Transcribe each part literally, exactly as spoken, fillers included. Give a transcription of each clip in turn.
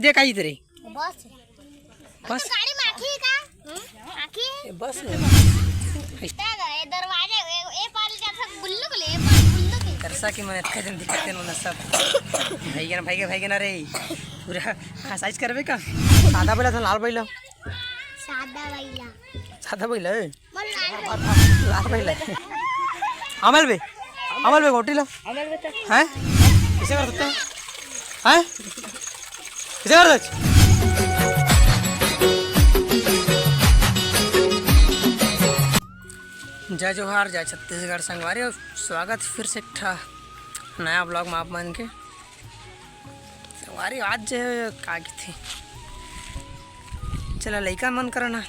देख आई तेरे। बस। बस। गाड़ी में आखी का? हम्म? आखी? ये बस है। क्या करे? दरवाजे, ए, ए पार जाता, बुल्लू को ले, ए पार बुल्लू को ले। तरसा की मैं इतने दिन दिक्कत है ना सब। भाई के ना, भाई के, भाई के ना रे। पूरा एक्सरसाइज करबे का? सादा बैला था, लाल बैला? सादा बैला। सादा बैला है? लाल बैला। अमल बे, अमल बे, गोटी ला। हैं? किसे कर सकते हैं? हैं? किसे कर सकते? जय जोहार, जय छत्तीसगढ़ संगवारी, और स्वागत फिर से एक ठा नया ब्लॉग में आप मन के। संगवारी, आज का किथे, चला लइका मन करना,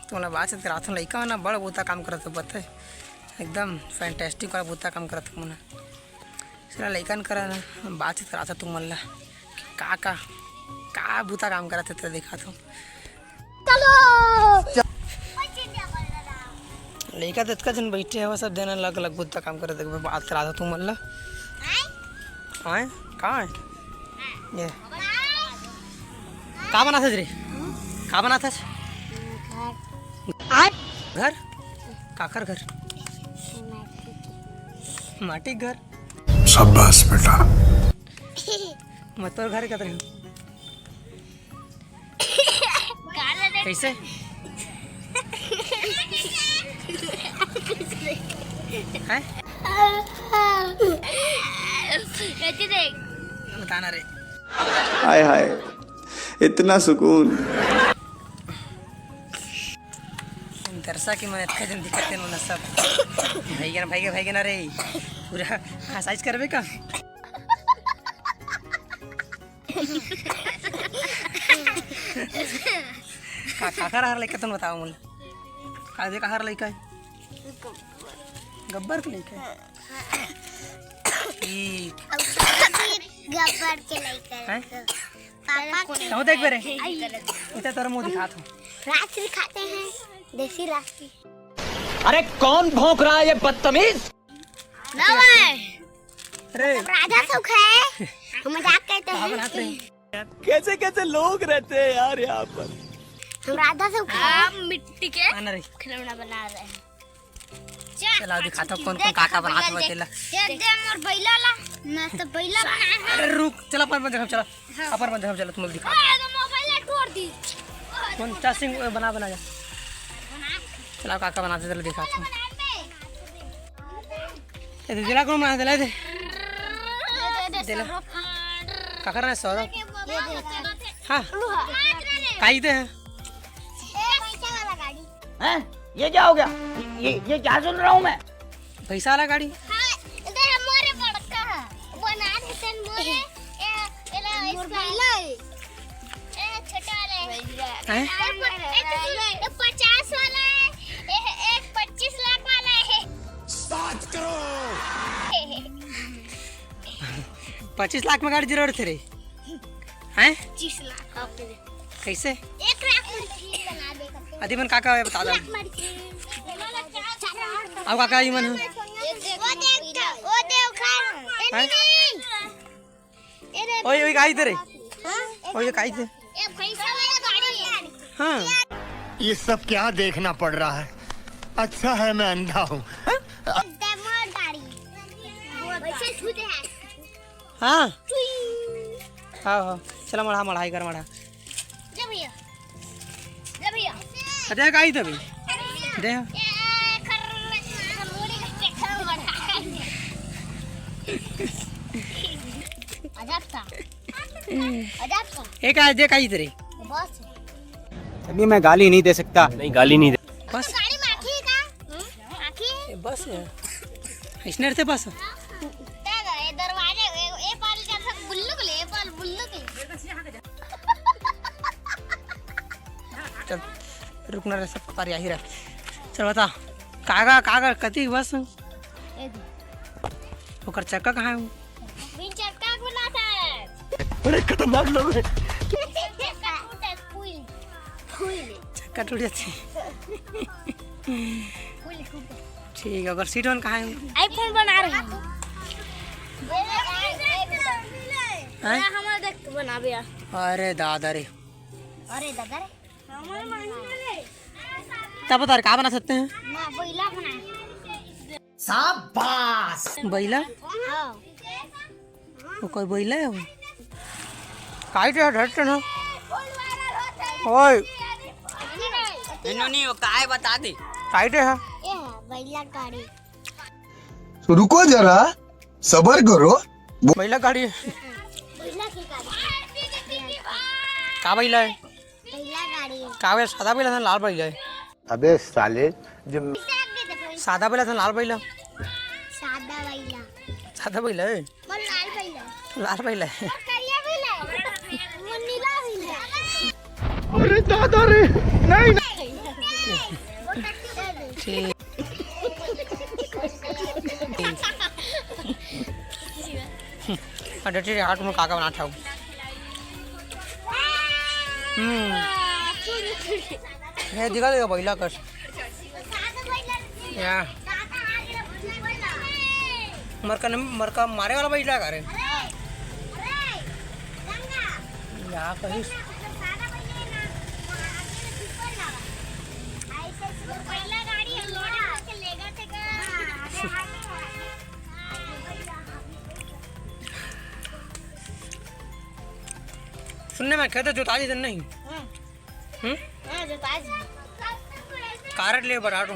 तो मोला बात कराथन, लइका मन बड़ बुता काम करत हे, पता है, एकदम फैंटास्टिक वाला बुता काम करत हे मन। चला लइकन करना, बात कराथन तुम मन ला, का का, का बुता काम करत हे, तो दिखाथन। चलो। लइका तो अतका झन बइठे हवय, सब झन अलग-अलग बुता काम करत हे। देखबे, बात कराथन तुम मन ला। आय? का आय? ये। का बनाथस रे? का बनाथस? घर? काखर घर? माटी घर? शाबाश बेटा। मैं तोर घर कहत रही हूँ। कैसे? हैं? बताना रे। हाय हाय, इतना सुकून। दरसा की मैं इतने दिन दिक्कत है ना सब। भाई के ना, भाई के, भाई के ना रे। पूरा एक्सरसाइज करबे का? का, काखर हर लइका तुम बताओ मोला। का दे काखर लइका है? गब्बर के लइका है? ई गब्बर के लइका है? हैं? पापा के। कहूँ देख बे रे। इतना तोर मुंह दिखात हूँ। राजश्री खाते हैं, देसी राजश्री। अरे कौन भौंक रहा है ये बदतमीज? ना भाई। अरे। राजा सुख है, हम मजाक करते हैं। कैसे कैसे लोग रहते हैं यार यहाँ पर। हम राजा सुख है। हम मिट्टी के आना रे। खिलौना बना रहे हैं। चला दिखाता हूँ कौन कौन का का बनात हवय तेला। ये दे मोर बैला ला। मैं तो बैला बनाए हूँ। अरे रुक, चला अपन अपन जगह चला। हाँ। अपन अपन जगह चला, तुम लोग दिखा। ओए, तो मोबाइल ला तोड़ दी। कौन चासिंग बना बना जा। चला का का बनाते तेला दिखाता हूँ। ये दे, दिला कौन बना दिला दे। दे दे, दिला। सौरभ। काखर है सौरभ? ये दे। हाँ। काई दे है? हैं? ये क्या हो गया? ये, ये क्या सुन रहा हूँ मैं? पैसा वाला गाड़ी। हाँ, इधर हमारे बड़का है। बना देते हैं मोरे। ए, ए, ला, मोर इसका। बैला है। ए, छोटा वाला है। हैं? ए, प-, ए, तो, ए, पचास वाला है। ए, एक पच्चीस लाख वाला है। बात करो। पच्चीस लाख में गाड़ी जरूरत है रे। हैं? पच्चीस लाख। कैसे? एक लाख में बना दे। अदी मन का का है बता दो। एक लाख में। अब का का ई मन है? वो देख, वो देख, हाँ। ए, हैं? नहीं, नहीं। ए रे। ओए, ओए, काई दे रे। हाँ? ओए, काई दे। ए, भैंसा वाला गाड़ी है। हाँ। ये सब क्या देखना पड़ रहा है? अच्छा है मैं अंधा हूँ। दे मोर गाड़ी। वैसे छूते हैं। हाँ। हाँ, हाँ। चला मढ़ा, मढ़ाई कर, मढ़ा। ले भैया। ले भैया। अरे, काई दे भाई? दे। अजब था। अजब था। एक आज दे, काई दे रे? बस। अभी मैं गाली नहीं दे सकता। नहीं, गाली नहीं दे। बस। गाड़ी में आखी का? हम्म? आखी? ए, बस है। इसने रहते बस। ए, ए दरवाजे, ए, ए पार जाता बुल्लू को ले, ए पार बुल्लू को ले। चल, रुकना रे, सब पार यही रह। चल बता, कागा, कागा, कति बस? ए दे। ओकर चक्का कहाँ है? बिन चक्का को ना था। बड़े खतरनाक लोग हैं। चक्का टूटे, फूल। फूल। चक्का टूट जाती। फूल, फूल। ठीक है, अगर सीट वन कहाँ है? iPhone बना रहे हैं। हैं? हमारा देख बनाबे यार। अरे दादा रे। अरे दादा रे। तब बता, का बना सकते हैं? ना, बइला बना। शाबाश। बइला? हाँ। वो कोई बइला है वो? काई रे, हट ना। ओए। इन्होंने वो काय बता दे। काई रे है? ये है, बइला गाड़ी। तो रुको जरा, सबर करो। बइला गाड़ी है। बइला की गाड़ी। का बइला है? बइला गाड़ी है। का बइला, सादा बइला था, लाल बइला है? अबे साले, जो सादा बइला था, लाल बइला? सादा बइला। सादा बइला है? वो लाल बइला। लाल बइला है? वो करिया बइला है? वो नीला बइला है? अरे दादा रे, नहीं, नहीं। ठीक। अरे ठीक है, हाथ में काका बना था। हम्म। ये दिखा देगा बइला कस। या। मरका न-, मरका मारे वाला बइला का रे? या कहीं। सुनने में खेत जोता जी नहीं। हाँ। हम्म? हाँ, जोता जी। कारड ले बर आटो।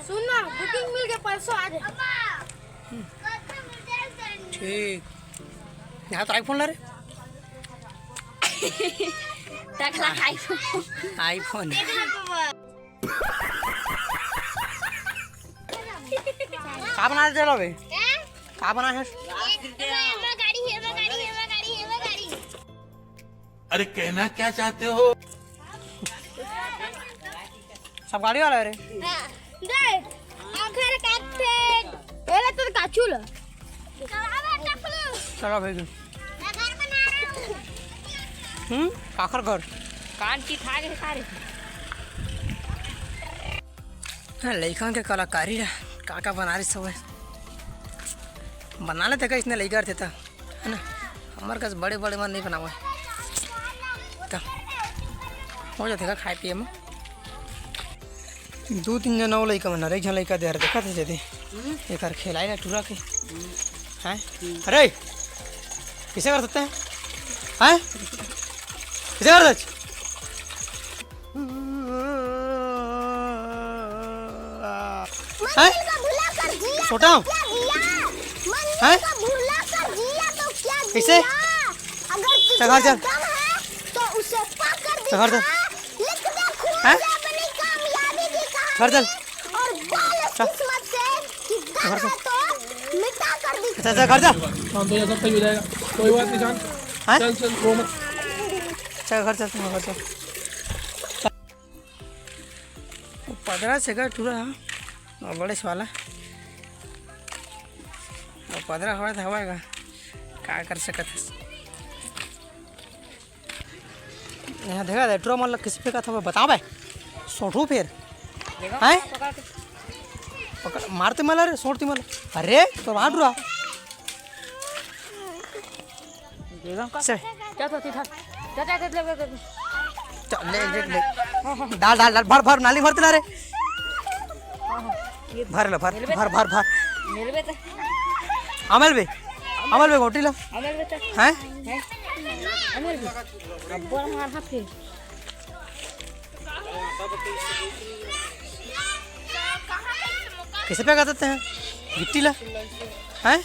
सुन ना, booking मिल के परसों आ जाए। ठीक। यहाँ तो iPhone ला रे। टकला iPhone। iPhone। का बना देते लो बे? हैं? का बना है? ये, ये, ये गाड़ी है, ये गाड़ी है, ये गाड़ी, ये गाड़ी। अरे कहना क्या चाहते हो? सब गाड़ी वाला है रे। हाँ। दे, आखिर काटते। एले तो काचू ला। चला भाई। मैं घर बना रहा हूँ। हम्म, काखर घर। कान की खा गए सारे। हाँ, लइका के कलाकारी ला, का का बना रही सब है। बना लेते का इसने लइका रहते था। है ना, हमर कस बड़े बड़े मन नहीं बनावे। त हो जाथे का खाए पिए में। दू तीन जन अउ लइका मन, अरे एक झन लइका दे, अरे देखत हे जदे। एकर खेलाए ला टूरा के। हैं? अरे! किसे कर सकते हैं? हैं? किसे कर सकते? हैं? मंदिर को भुला कर जिया छोटा तो हूँ। क्या जिया? मंदिर हैं? को भुला कर जिया तो क्या कैसे? जिया? अगर तुझ चल, घर में चल। दम है, तो उसे पा कर चल, घर चल। दिखा। लिख दे खून हैं? से अपनी कामयाबी की कहानी घर चल। और बोल इस चल। किस्मत से कि दम घर चल। है तो मिटा कर दिखा। चल, चल, घर चल। शांत हो जा, सब सही हो जाएगा। कोई बात नहीं, शांत। हैं? चल, चल, रो मत। चल, घर चल, तुम घर चल। वो पदरा से गा टूरा, हाँ, वो बड़े से वाला। वो पदरा हवा था, हवा का, का कर सकत हस? यहाँ देखा दे, टूरा मन ला किस पे का था, वो बताओ भाई, सोटू फिर। देखो, हैं? पकड़ के। पकड़, मारते मला रे, सोटती मला। अरे, तो मार टूरा। एकदम का से। क्या तो तीठा? क्या, क्या, क्या, क्या, क्या, क्या? चल, ले, ले, ले। डाल, डाल, डाल, भर, भर, नाली भरते ना रे। हाँ, हाँ, ये भर ले, भर, मेरे भर, भर, भर। मेरे बेटा। अमल बे, अमल बे, गोटी ला। अमल बेटा। हैं? हैं? अमल बे। अब्बर मार हाथ के। कैसे पे कहते हैं? गिट्टी ला। हैं?